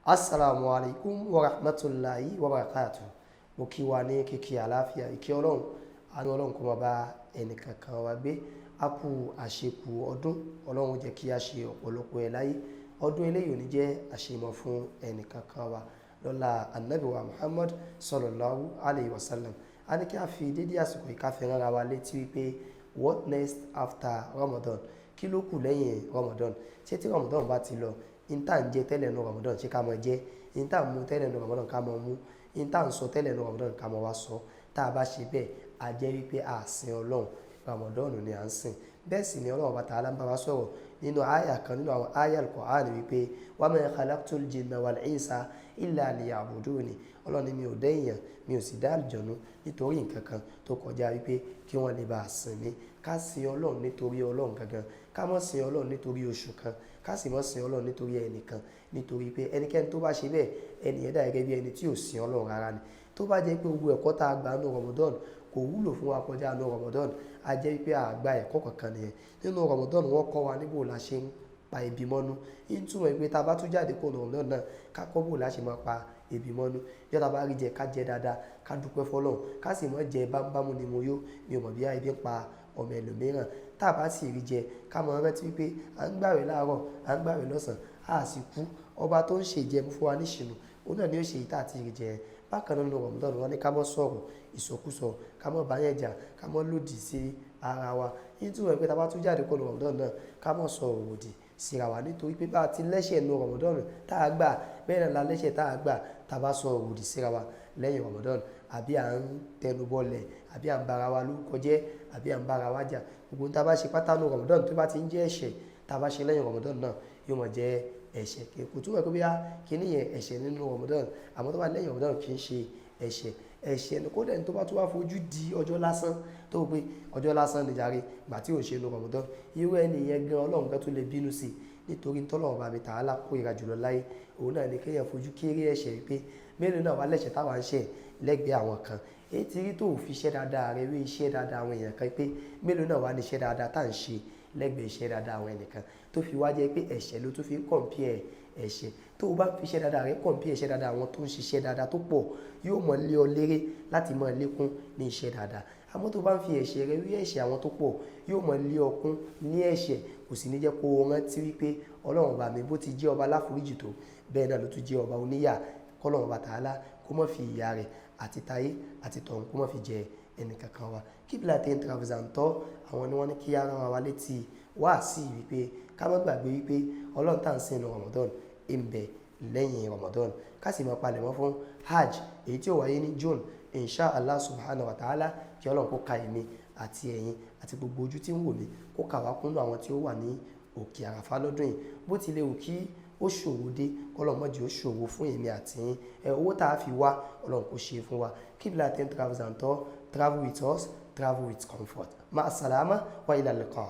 Assalamu alaikum wa rahmatulahi wa barakatuh. Mo kí wa ní kíkí àlàáfíà, ìkẹ́ Ọlọ́run, àánú Ọlọ́run kó máa bá ẹnì kankan wa gbé. A kú àṣekù ọdún, Ọlọ́run jẹ́ kí a ṣe ọ̀pọ̀lọpọ̀ ẹ̀ láyé. Ọdún eléyìí ò ní jẹ́ àṣemọ̀ fún ẹnì kankan wa lọ́la Ànábì wa Muhammad sallallahu alayhi wa sallam. A ní kí a fi dédé àsìkò yìí ká fi rán ara wa létí wípé what next after Ramadan? Kí ló kù lẹ́yìn Ramadan? Ṣé tí Ramadan bá ti lọ, in tá ń jẹ tẹ́lẹ̀ nínú Ramadan, ṣé ká máa jẹ? In tá ń mu tẹ́lẹ̀ nínú Ramadan, ká máa mu? In tá ń sọ tẹ́lẹ̀ nínú Ramadan, ká máa wá sọ? Tá a bá ṣe bẹ́ẹ̀, a jẹ́ wípé a sìn Ọlọ́run, Ramadan ni à ń sìn. Bẹ́ẹ̀ sì ni Ọlọ́run Ọba Ta'ala ń bá wa sọ̀rọ̀ nínú àyà kan nínú àwọn àyà Al-Qur'an wípé wa ma khalaqtul jinna wal insa illa liya'buduni. Ọlọ́run ní mi ò dá èèyàn, mi ò sì dá àlùjọ̀nnú nítorí nǹkan kan tó kọjá wípé kí wọ́n lè bá a sìn mí. Ká sìn Ọlọ́run nítorí Ọlọ́run gangan, ká má sìn Ọlọ́run nítorí oṣù kan, ká sì má sìn Ọlọ́run nítorí ẹnìkan, nítorí pé ẹnikẹ́ni tó bá ṣe bẹ́ẹ̀, ẹni yẹn dà gẹ́gẹ́ bí ẹni tí ò sìn Ọlọ́run rárá ni. Tó bá jẹ́ pé gbogbo ẹ̀kọ́ tá a gbà nínú Ramadan kò wúlò fún wa kọjá nínú Ramadan, a jẹ́ wípé a gba ẹ̀kọ́ kankan nìyẹn. Nínú Ramadan, wọ́n kọ́ wa níbo la ṣe ń pa ebi mọ́nú. Ń túmọ̀ pé tá a bá tún jáde kúrò nínú Ramadan náà, ká kọ́ bó la ṣe máa pa ebi mọ́nú. Bí a bá rí jẹ, ká jẹ dáadáa, ká dúpẹ́ fún Ọlọ́run, ká sì má jẹ bámúbámú ni mo yó, mi ò mọ̀ bí ebi ń pa ọmọ ẹlòmíràn. Tá a bá sì rí jẹ, ká mọ̀ rántí wípé à ń gbàwẹ̀ láàárọ̀, à ń gbàwẹ̀ lọ́sàn-án, a sì kú. Ọba tó ń ṣe ìjẹun fún wa ní ìṣìnà, òun náà ni ó ṣe èyí tá a ti rí jẹ. Bákan náà nínú Ramadan, wọ́n ní ká má sọ̀rọ̀ ìsọkúsọ, ká má bá yẹn jà, ká má lòdì sí ara wa. Ń túmọ̀ pé tá a bá tún jáde kúrò nínú Ramadan náà, ká má sọ̀rọ̀ òdì síra wa, nítorí pé bá a ti lẹ́sẹ̀ nínú Ramadan tá a gbà, bẹ́ẹ̀ náà la lẹ́sẹ̀ tá a gbà tá a bá sọ̀rọ̀ òdì síra wa lẹ́yìn Ramadan, àbí à ń tẹnubọlẹ̀, àbí à ń bá ara wa lórúkọ jẹ́, àbí à ń bá ara wa jà. Gbogbo ohun tá a bá ṣe pátá nínú Ramadan tó bá ti ń jẹ́ ẹ̀ṣẹ̀, tá a bá ṣe lẹ́yìn Ramadan náà, yóò máa jẹ́ ẹ̀ṣẹ̀. Kò túmọ̀ pé bóyá kíní yẹn ẹ̀ṣẹ̀ nínú Ramadan, àmọ́ tó bá lẹ́yìn Ramadan kì í ṣe ẹ̀ṣẹ̀. Ẹ̀ṣẹ̀ ni kó dẹ̀ tó bá tún wá fojú di ọjọ́ lásán, tó wò pé ọjọ́ lásán ni jàre, ìgbà tí ò ṣe nínú Ramadan, irú ẹni yẹn gan Ọlọ́run gan tún lè bínú sí i, nítorí tọ́lọ́run bá mi Ta'ala kórìíra jùlọ láyé, òun náà ni kéèyàn fojú kéré ẹ̀ṣẹ̀ wípé mélòó náà wá lẹ́ṣẹ̀ táwa ń ṣẹ̀ lẹ́gbẹ̀ẹ́ àwọn kan. Èyí tí rí tó fi iṣẹ́ dáadáa rẹ wé iṣẹ́ dáadáa àwọn èèyàn kan, pé mélòó náà wá ní iṣẹ́ dáadáa tá à ń ṣe lẹ́gbẹ̀ẹ́ iṣẹ́ dáadáa àwọn ẹnìkan, tó fi wá jẹ́ pé ẹ̀ṣẹ̀ ló tún fi ń compare ẹ̀ṣẹ̀. Tó o bá fi iṣẹ́ dáadáa rẹ compare iṣẹ́ dáadáa àwọn tó ń ṣiṣẹ́ dáadáa tó pọ̀, yóò mọ̀ lé ọ léré láti máa lékún ní iṣẹ́ dáadáa. Àmọ́ tó bá ń fi ẹ̀ṣẹ̀ rẹ wé ẹ̀ṣẹ̀ àwọn tó pọ̀, yóò mọ̀ lé ọ kún ní ẹ̀ṣẹ̀, kò sì ní jẹ́ kó o rántí wípé Ọlọ́run ọba mi bó ti jẹ́ ọba aláforíjì tó, bẹ́ẹ̀ náà ló tún jẹ́ ọba oníyà. Kọ́lọ́run ọba Ta'ala kó má fi ìyà rẹ̀ àti tayé àti tọ̀run kó má fi jẹ ẹnì kankan wa. Qiblatain Travels and Tour, àwọn ni wọ́n ní kí á rán wa létí wá sí wípé ká má gbàgbé wípé Ọlọ́run tá à ń sìn ní Ramadan ń bẹ lẹ́yìn Ramadan, ká sì máa palẹ̀mọ́ fún Hajj èyí tí ó wáyé ní June, insha Allah subhanahu wa ta'ala. Kí Ọlọ́run kó ka èmi àti ẹ̀yin àti gbogbo ojú tí ń wò mí, kó kà wá kúnnú àwọn tí ó wà ní òkè Àràfá lọ́dún yìí. Bó ti lè wù kí ó ṣòro dé, kọ́lọ́run má jẹ́ ó ṣòro fún èmi àti yín. Ẹ owó tá a fi wá, Ọlọ́run kó ṣe fún wa. Qiblatain Travels and Tour, travel with us, travel with comfort. Ma salama wa ila liqa.